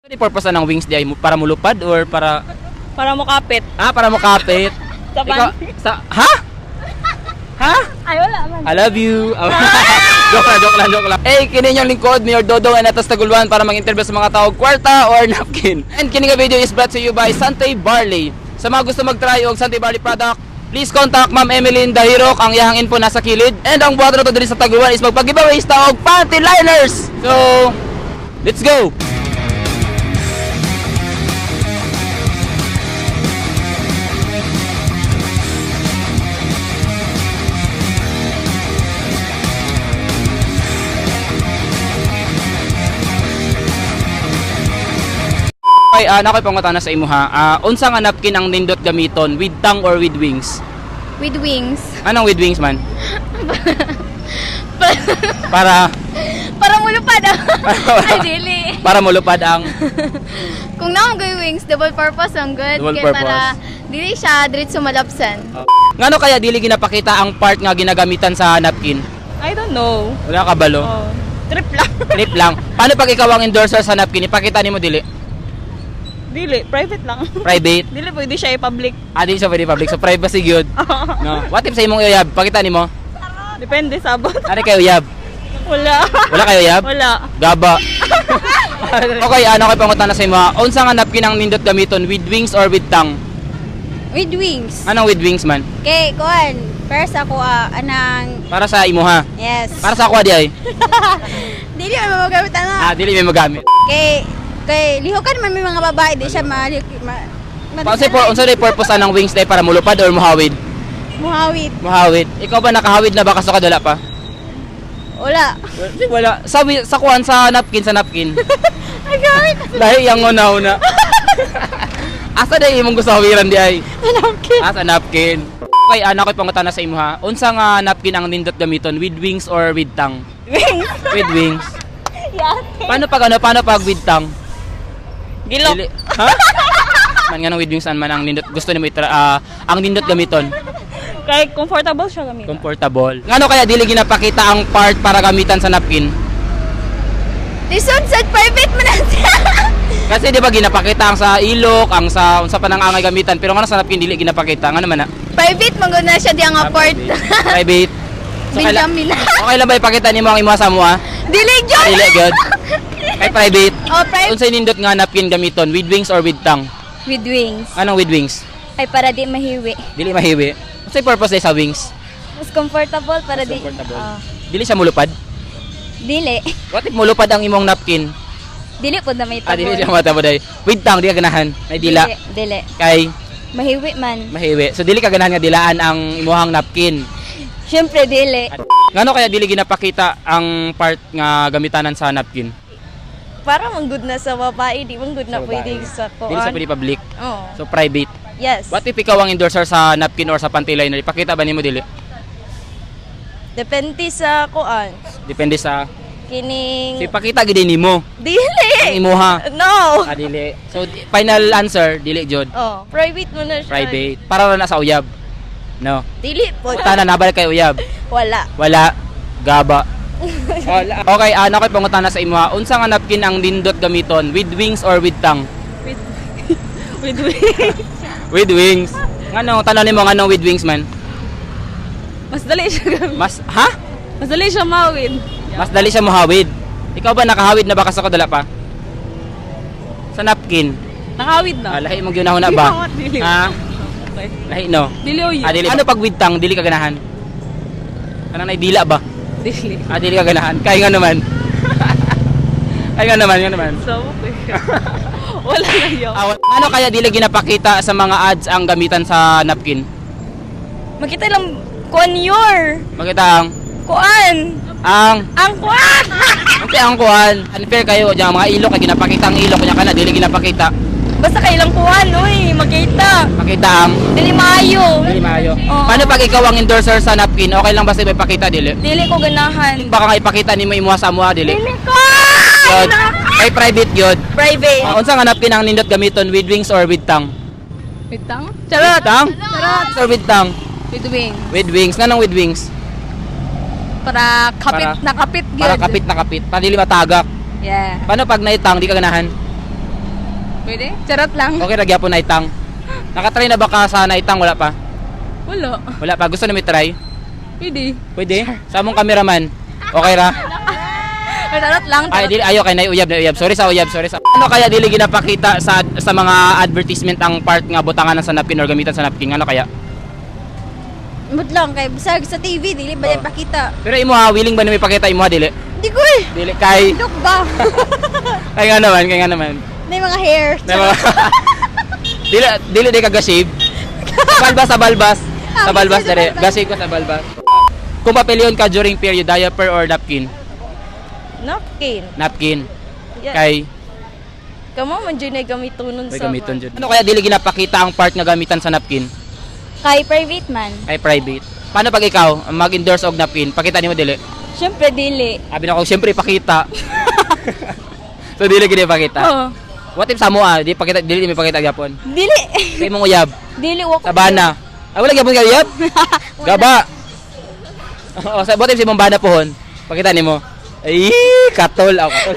Ano yung purpose na ng wings di ay para mulupad or para Para mukapit. ah, para mukapit? Sa Ikaw, sa ha? Ha? Ay, wala man. I love you. Joke lang, joke lang, joke lang. Hey, kini inyong lingkod, Mayor Dodong and atas Taguluan para mag-interview sa mga tao, kwarta or napkin. And kini nga video is brought to you by Sante Barley. Sa mga gusto mag-try og Sante Barley product, please contact Ma'am Emeline Dahirok. Ang iyahang info nasa kilid. And ang buhat na to diri sa Taguluan is magpag-giveaway sa og panty liners. So, let's go! Okay, nakoy pangutana sa imo ha. Unsa nga napkin ang nindot gamiton, with tongue or with wings? With wings. Anong with wings man? Para Para mulupad. Ay, dili. para mulupad ang Kung naong goy wings, double purpose ang good. Double Kaya purpose. para dili siya diretso malapsan. Ngano kaya dili ginapakita ang part nga ginagamitan sa napkin? I don't know. Wala ka balo. Oh, trip lang. Trip lang. Paano pag ikaw ang endorser sa napkin, ipakita nimo dili? Dili, private lang. Private. Dili pwede siya i-public. Ah, dili siya pwede public. So privacy gyud. No. What if sa imong uyab? Pakita nimo. Depende sa abot. Ari kayo uyab? Wala. Wala kayo uyab? Wala. Gaba. Okay, ano kay pangutana sa imo? Unsa nga napkin ang nindot gamiton, with wings or with tongue? With wings. Anong with wings man? Kay kuan, first ako anang Para sa imo ha. yes. Para sa ako di ay. Dili man magamit ana. Ah, dili may magamit. Kay kay lihukan man may mga babae di siya ma, ma, ma Unsa po, unsa day purpose anang wings day, para mulupad or muhawid? Muhawid. Muhawid. Ikaw ba nakahawid na ba kaso kadala pa? Wala. Wala. Sa kuan sa napkin, sa napkin. Ay gamit Lahi yang una-una. Asa day imong gusto hawiran di ay? sa napkin. Ah, sa napkin. Okay, ano ko'y pangutana sa imo ha. Unsa nga napkin ang nindot gamiton, with wings or with tongue? Wings. With wings. Yeah. Paano pag ano, paano pag with tongue? Gilok. Dili- Ha? Man nga with wings an man ang nindot gusto nimo itra, ang nindot gamiton? Kay comfortable siya gamitin. Comfortable. Ngano kaya dili ginapakita ang part para gamitan sa napkin? Lisod sa private man na siya. Kasi di ba ginapakita ang sa ilok, ang sa unsa pa nang angay gamitan, pero ngano sa napkin dili ginapakita? Ngano man na? Private man gud na siya di ang part. Private. So, Benjamin. Okay lang ba ipakita nimo ang imo sa mo ha? Dili gyud. Dili good. Kay private. Oh, private. Unsay nindot nga napkin gamiton, with wings or with tongue? With wings. Anong with wings? Ay para di mahiwi. Dili mahiwi. Unsay purpose day sa wings? Mas comfortable para Mas comfortable. Dili siya mulupad. Dili. What if mulupad ang imong napkin? Dili pud na may Ah, dili siya matabo day. With tongue di ka ganahan. May dila. Dili. Kay Mahiwi man. mahiwi. So dili ka ganahan nga dilaan ang imuhang napkin. Syempre dili. Ngano kaya dili ginapakita ang part nga gamitanan sa napkin? Para man good na sa babae, di man good na Sa babae. pwede sa kuan. Dili sa pwede public. Oo. So private. Yes. What if ikaw ang endorser sa napkin or sa panty liner? Ipakita ba nimo dili? Depende sa kuan. Depende sa Kining So ipakita gid nimo dili. ang imuha. No. Ah, dili. So final answer, dili jud. Oh, private mo na siya. Private. Para ra na sa uyab. No. Dili po. Tana nabalik kay uyab. Wala. Wala. Gaba. Wala. Okay, ano kay pangutana sa imuha? Unsa nga napkin ang nindot gamiton, with wings or with tongue? With, with wings. With wings. Ngano tanan nimo nganong with wings man? Mas dali siya gamitin. Mas ha? Mas dali siya mawid. Mas dali siya muhawid. Ikaw ba nakahawid na ba ka sa kadala pa? Sa napkin. Nakawid na. Ah, lahi mong ginahuna ba? Dili. Ha? Okay. Lahi no. Dili o yun. Ah, dili. Ano pag with tongue, dili ka ganahan? Kanang naidila ba? Dili. Ah, dili ka ganahan. Kaya nga naman. Kaya nga naman. So, okay. Wala na yun. Ah, ano kaya dili ginapakita sa mga ads ang gamitan sa napkin? Makita lang kuan your Makita ang kuan. ang Ang kuan. Unti ang kuan. Unfair kayo diyan mga ilok kay ginapakita ang ilok kunya kana dili ginapakita. Basta kay lang kuan oy, makita. Makita ang Dili maayo. dili maayo. Oo. Paano pag ikaw ang endorser sa napkin, okay lang ba sa ipakita dili? Dili ko ganahan. Baka nga ipakita nimo imuha sa amuha dili. Dili ko. Yod. Kay private yod. Private. Ah, unsa nga napkin ang nindot gamiton, with wings or with tongue? With tongue? Charot. Tongue? Charot. Or with tongue? With wings. With wings. Nganong with wings? Para kapit Para- na kapit gyud. Para kapit na kapit. Para dili matagak. Yeah. Paano pag naitang di ka ganahan? Pwede? Charot lang. Okay ra gyapon naitang. Nakatry na ba ka sa naitang? Wala pa? Wala. Wala pa. Gusto na may try? Pwede. Pwede? Sa among cameraman. Okay ra? Charot lang. Ay, dili ayo kay nay uyab na uyab. Sorry sa uyab, sorry sa. Ano kaya dili ginapakita sa mga advertisement ang part nga butangan sa napkin or gamitan sa napkin? Ano kaya? Mut lang kay bisag sa TV dili ba Oh. yan pakita. Pero imo ha, willing ba na may pakita imo ha, dili? Di ko eh. Dili kay Look ba? kay nga naman, kay nga naman. May mga hair. May mga- dili dili di ka ga-shave. Sa balbas, sa balbas. Sa balbas sa dere. balbas. Ga-shave ka sa balbas. Kung papilion ka during period, diaper or napkin? Napkin. Napkin. Yeah. Kay Kamo man jud na gamitonon may sa gamiton jud. Ano kaya dili ginapakita ang part nga gamitan sa napkin? Kay private man. Kay private. Paano pag ikaw ang mag-endorse og napkin? Pakita nimo dili? Syempre dili. Abi na ko, siyempre pakita. So dili gid pakita. Oh. What if sa mo ah, di pakita dili mi pakita gyapon. Dili. Kay imong uyab, Dili wa ko. sa bana. Ay wala gyapon kay uyab. Gaba. Oo, sa what if si imong bana pohon? Pakita nimo. Ay, katol aw katol.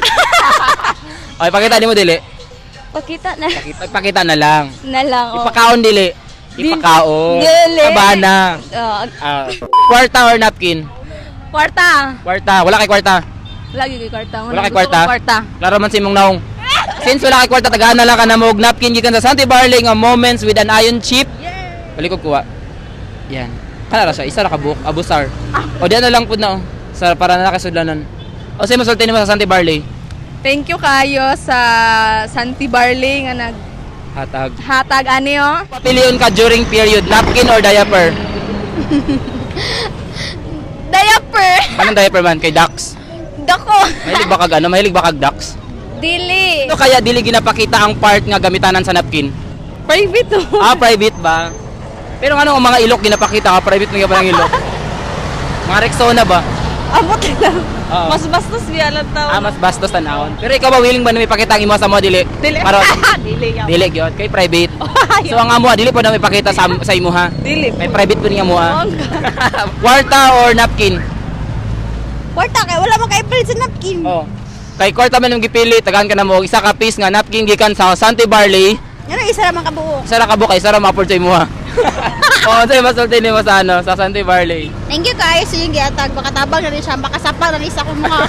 Okay, pakita nimo dili. Pakita na. Pakita, pakita na lang. Na lang. Oh. Ipakaon dili. Ipakaon. Dili. Sa bana. Oh, Ah, kwarta or napkin? Kwarta. Kwarta, wala kay kwarta. Lagi kay kwarta. Wala kay Gusto ko kwarta? Kwarta. Klaro man sa imong naong. Since wala kay kwarta, tagaan na lang ka na mo og napkin gikan sa Santi Barley nga moments with an iron chip. Balik ko kuha. Yan. Kana ra siya, isa ra ka buok, abusar. O diyan na lang pud na oh. Sa para na nakasudlanon. O say masulti nimo sa Santi Barley. Thank you kayo sa Santi Barley nga Hatag. naghatag ani oh. Papilion ka during period, napkin or diaper? Diaper. Anong diaper man kay Dax? Dako. Mahilig ba kag ano? Mahilig ba kag Dax? Dili. Ano kaya dili ginapakita ang part nga gamitanan sa napkin? Private oh. Ah, private ba? Pero ano ang mga ilok ginapakita ka? Private mo ba ang ilok? Mga Rexona ba? Amot lang. Oo. Mas bastos biya lang tao. Ah, mas bastos tanawon. Pero ikaw ba willing ba na may pakita ang imo sa mo dili? Dili. Karon. Dili yaw. Dili gyud kay private. So ang amo dili po na may pakita sa imo ha. Dili. May private po niya mo ha. Ang Kwarta or napkin? Kwarta kay wala man kay palit sa napkin. Oh. Kay kwarta man yung gipili, tagaan ka na mo og isa ka piece nga napkin gikan sa Santi Barley. Ngano isa ra man kabuok. Isa ra ka buok, isa ra ma-afford sa imo ha. Oh, say masulti nimo sa ano, sa Santi Barley. Thank you kaayo sa inyong giatag. Makatabang na rin siya, makasapa na rin sa akong mukha.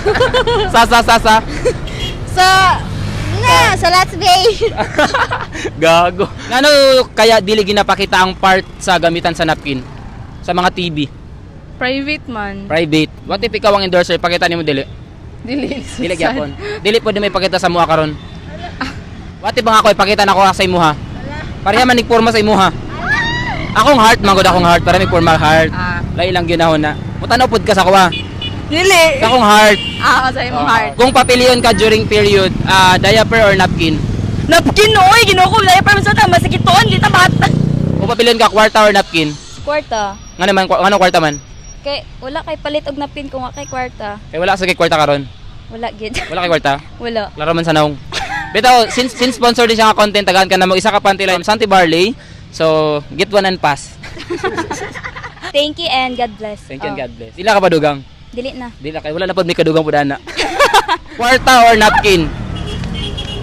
Sa sa sa sa. So, na, sa last day. Gago. Ngano kaya dili ginapakita ang part sa gamitan sa napkin? Sa mga TV, Private man. private. What if ikaw ang endorser, pakita nimo dili? Dili. Dili gyapon. Dili pwede may pakita sa mua karon. What if ang ako ipakita nako sa imuha? Pareha man nigporma sa imuha. Akong heart man gud, akong heart para may forma heart. Ah. Lahi lang ginahon na. Mutanaw pud ka sa kuha. Dili. Sa akong heart. Ah, sa imong heart. Kung papilion ka during period, ah, diaper or napkin? Napkin oy, Ginoo ko diaper man sa ta masakiton di ta bata. Kung papilion ka kwarta or napkin? Kwarta. Nga naman, ngano kwarta man? Kay wala kay palit og napkin kung wa kay kwarta. Kay wala sa kay kwarta karon. Wala gid. Wala kay kwarta. Wala. Klaro man sa naong. Bitaw, since sponsor din siya nga content, tagaan ka na mo isa ka panty line, Santi Barley. So, get one and pass. Thank you and God bless. Thank you and Oh, God bless. Ila ka pa dugang? Dili na. Di na kay wala na pod may kadugang pud ana. Kwarta or napkin?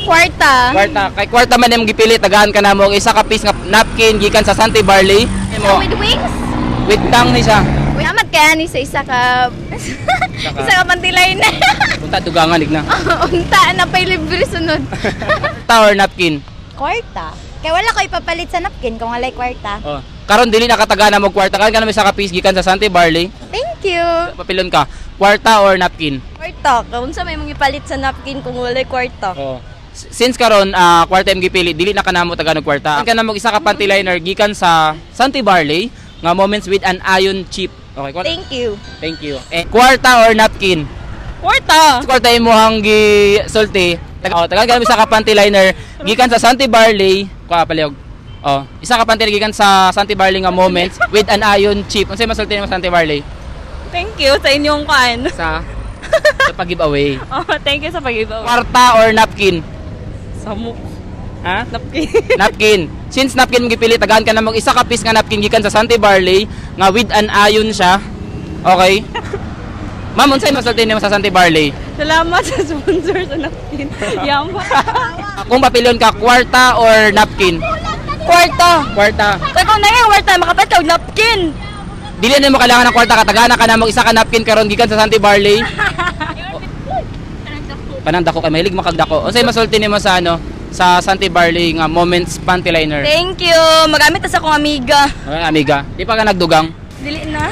Kwarta. Kwarta. Kay kwarta man imong gipili, tagaan ka na mo og isa ka piece nga napkin gikan sa Santi Barley. Mo With wings? with tang ni siya. Salamat kaya ni sa isa ka isa ka pantilay na. Punta dugangan igna. Unta na pa'y libre sunod. Kwarta or napkin? Kwarta. Kay wala ko ipapalit sa napkin kung walay kwarta. Oh. Karon dili na katagaan mo og kwarta, karon ka na mo isa ka piece gikan sa Santi Barley. Thank you. Papilon ka. Kwarta or napkin? Kwarta. Kung sa may mga ipalit sa napkin kung walay kwarta. Oh. Since karon ah kwarta imong gipili, dili na kanamo tagaan og kwarta. Kan kanamo isa ka panty liner gikan sa Santi Barley nga moments with an iron chip. Okay, kwarta. Thank you. Thank you. Eh, kwarta or napkin? Kwarta. Kwarta imo hang gi sulti. Oh, tagaan kanamo isa ka panty liner gikan sa Santi Barley. Kuha palihog. Oh, isa ka panty gikan sa Santi Barley nga moments with an iron chip. Unsay masulti nimo sa Santi Barley? Thank you sa inyong kan. Sa pag-giveaway. Oh, thank you sa pag-giveaway. Kwarta or napkin? Samok. Ha? Napkin. Napkin. Since napkin mong gipili, tagaan ka na mag isa ka piece nga napkin gikan sa Santi Barley nga with an iron siya. Okay? Ma'am, unsay masulti nimo sa Santi Barley? Salamat sa sponsor sa napkin. Yama. Kung papilion ka, kwarta or napkin? Kwarta. Kwarta. Kaya kung nangay kwarta, makapalit ka og napkin. Dili na mo kailangan ng kwarta, katagana ka na mo isa ka napkin karon gikan sa Santi Barley. Kanang dako kay mahilig makagdako. Unsay masulti nimo sa ano sa Santi Barley nga Moments Panty Liner? Thank you. Magamit ta sa akong amiga. Okay, amiga. Di pa ka nagdugang. Dili na.